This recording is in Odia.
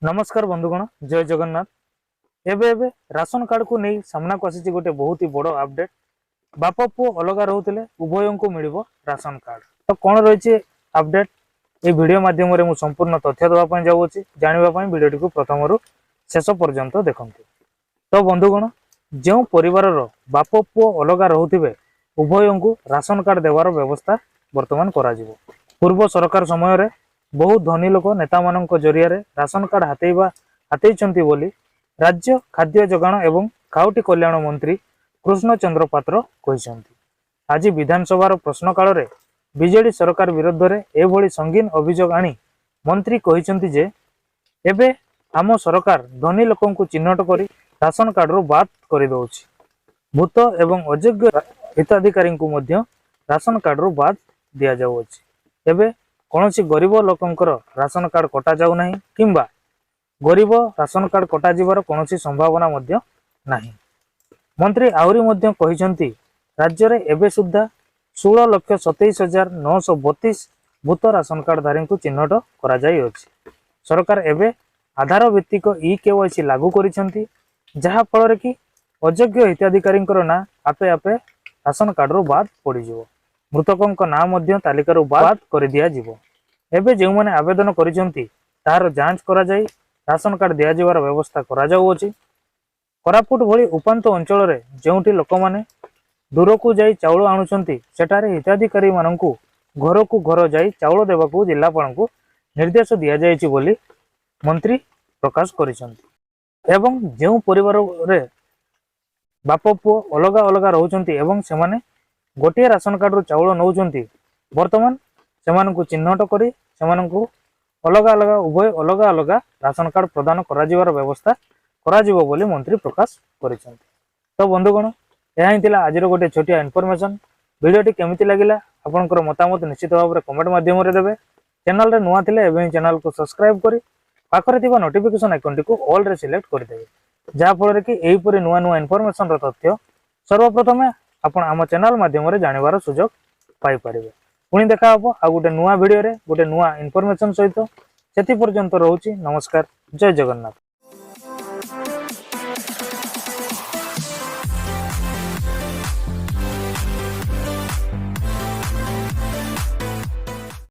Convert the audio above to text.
ନମସ୍କାର ବନ୍ଧୁଗଣ, ଜୟ ଜଗନ୍ନାଥ। ଏବେ ଏବେ ରାସନ କାର୍ଡକୁ ନେଇ ସାମ୍ନାକୁ ଆସିଛି ଗୋଟେ ବହୁତ ହି ବଡ଼ ଅପଡେଟ୍। ବାପ ପୁଅ ଅଲଗା ରହୁଥିଲେ, ଉଭୟଙ୍କୁ ମିଳିବ ରାସନ କାର୍ଡ। ତ କ'ଣ ରହିଛି ଅପଡେଟ୍, ଏଇ ଭିଡ଼ିଓ ମାଧ୍ୟମରେ ମୁଁ ସମ୍ପୂର୍ଣ୍ଣ ତଥ୍ୟ ଦେବା ପାଇଁ ଯାଉଅଛି। ଜାଣିବା ପାଇଁ ଭିଡ଼ିଓଟିକୁ ପ୍ରଥମରୁ ଶେଷ ପର୍ଯ୍ୟନ୍ତ ଦେଖନ୍ତୁ। ତ ବନ୍ଧୁଗଣ, ଯେଉଁ ପରିବାରର ବାପ ପୁଅ ଅଲଗା ରହୁଥିବେ, ଉଭୟଙ୍କୁ ରାସନ କାର୍ଡ ଦେବାର ବ୍ୟବସ୍ଥା ବର୍ତ୍ତମାନ କରାଯିବ। ପୂର୍ବ ସରକାର ସମୟରେ ବହୁ ଧନୀ ଲୋକ ନେତାମାନଙ୍କ ଜରିଆରେ ରାସନ କାର୍ଡ ହାତେଇଛନ୍ତି ବୋଲି ରାଜ୍ୟ ଖାଦ୍ୟ ଯୋଗାଣ ଏବଂ ଖାଉଟି କଲ୍ୟାଣ ମନ୍ତ୍ରୀ କୃଷ୍ଣଚନ୍ଦ୍ର ପାତ୍ର କହିଛନ୍ତି। ଆଜି ବିଧାନସଭାର ପ୍ରଶ୍ନକାଳରେ ବିଜେଡି ସରକାର ବିରୁଦ୍ଧରେ ଏଭଳି ସଙ୍ଗୀନ ଅଭିଯୋଗ ଆଣି ମନ୍ତ୍ରୀ କହିଛନ୍ତି ଯେ ଏବେ ଆମ ସରକାର ଧନୀ ଲୋକଙ୍କୁ ଚିହ୍ନଟ କରି ରାସନ କାର୍ଡରୁ ବାଦ କରିଦେଉଛି। ଭୂତ ଏବଂ ଅଯୋଗ୍ୟ ହିତାଧିକାରୀଙ୍କୁ ମଧ୍ୟ ରାସନ କାର୍ଡରୁ ବାଦ ଦିଆଯାଉଅଛି। ଏବେ କୌଣସି ଗରିବ ଲୋକଙ୍କର ରାସନ କାର୍ଡ କଟାଯାଉ ନାହିଁ କିମ୍ବା ଗରିବ ରାସନ କାର୍ଡ କଟାଯିବାର କୌଣସି ସମ୍ଭାବନା ମଧ୍ୟ ନାହିଁ। ମନ୍ତ୍ରୀ ଆହୁରି ମଧ୍ୟ କହିଛନ୍ତି, ରାଜ୍ୟରେ ଏବେ ସୁଦ୍ଧା 16,27,932 ଭୂତ ରାସନ କାର୍ଡଧାରୀଙ୍କୁ ଚିହ୍ନଟ କରାଯାଇଅଛି। ସରକାର ଏବେ ଆଧାର ଭିତ୍ତିକ ଇ କେୱାଇସି ଲାଗୁ କରିଛନ୍ତି, ଯାହା ଫଳରେ କି ଅଯୋଗ୍ୟ ହିତାଧିକାରୀଙ୍କର ନାଁ ଆପେ ଆପେ ରାସନ କାର୍ଡରୁ ବାଦ ପଡ଼ିଯିବ। ମୃତକଙ୍କ ନାଁ ମଧ୍ୟ ତାଲିକାରୁ ବାଦ କରିଦିଆଯିବ। ଏବେ ଯେଉଁମାନେ ଆବେଦନ କରିଛନ୍ତି, ତାହାର ଯାଞ୍ଚ କରାଯାଇ ରାସନ କାର୍ଡ ଦିଆଯିବାର ବ୍ୟବସ୍ଥା କରାଯାଉଅଛି। କୋରାପୁଟ ଭଳି ଉପାନ୍ତ ଅଞ୍ଚଳରେ, ଯେଉଁଠି ଲୋକମାନେ ଦୂରକୁ ଯାଇ ଚାଉଳ ଆଣୁଛନ୍ତି, ସେଠାରେ ହିତାଧିକାରୀମାନଙ୍କୁ ଘରକୁ ଘର ଯାଇ ଚାଉଳ ଦେବାକୁ ଜିଲ୍ଲାପାଳଙ୍କୁ ନିର୍ଦ୍ଦେଶ ଦିଆଯାଇଛି ବୋଲି ମନ୍ତ୍ରୀ ପ୍ରକାଶ କରିଛନ୍ତି। ଏବଂ ଯେଉଁ ପରିବାରରେ ବାପ ପୁଅ ଅଲଗା ଅଲଗା ରହୁଛନ୍ତି ଏବଂ ସେମାନେ ଗୋଟିଏ ରାସନ କାର୍ଡରୁ ଚାଉଳ ନେଉଛନ୍ତି, ବର୍ତ୍ତମାନ ସେମାନଙ୍କୁ ଚିହ୍ନଟ କରି ସେମାନଙ୍କୁ ଅଲଗା ଅଲଗା, ଉଭୟ ଅଲଗା ଅଲଗା ରାସନ କାର୍ଡ ପ୍ରଦାନ କରାଯିବାର ବ୍ୟବସ୍ଥା କରାଯିବ ବୋଲି ମନ୍ତ୍ରୀ ପ୍ରକାଶ କରିଛନ୍ତି। ତ ବନ୍ଧୁଗଣ, ଏହା ହିଁ ଥିଲା ଆଜିର ଗୋଟିଏ ଛୋଟିଆ ଇନଫର୍ମେସନ୍। ଭିଡ଼ିଓଟି କେମିତି ଲାଗିଲା, ଆପଣଙ୍କର ମତାମତ ନିଶ୍ଚିତ ଭାବରେ କମେଣ୍ଟ ମାଧ୍ୟମରେ ଦେବେ। ଚ୍ୟାନେଲରେ ନୂଆ ଥିଲେ ଏବେ ହିଁ ଚ୍ୟାନେଲକୁ ସବସ୍କ୍ରାଇବ୍ କରି ପାଖରେ ଥିବା ନୋଟିଫିକେସନ୍ ଆଇକନ୍ଟିକୁ ଅଲ୍ରେ ସିଲେକ୍ଟ କରିଦେବେ, ଯାହାଫଳରେ କି ଏହିପରି ନୂଆ ନୂଆ ଇନଫର୍ମେସନ୍ର ତଥ୍ୟ ସର୍ବପ୍ରଥମେ ଆପଣ ଆମ ଚ୍ୟାନେଲ ମାଧ୍ୟମରେ ଜାଣିବାର ସୁଯୋଗ ପାଇପାରିବେ। ପୁଣି ଦେଖା ହେବ ଆଉ ଗୋଟେ ନୂଆ ଭିଡ଼ିଓରେ, ଗୋଟେ ନୂଆ ଇନଫର୍ମେସନ୍ ସହିତ। ସେଥି ପର୍ଯ୍ୟନ୍ତ ରହୁଛି। ନମସ୍କାର, ଜୟ ଜଗନ୍ନାଥ।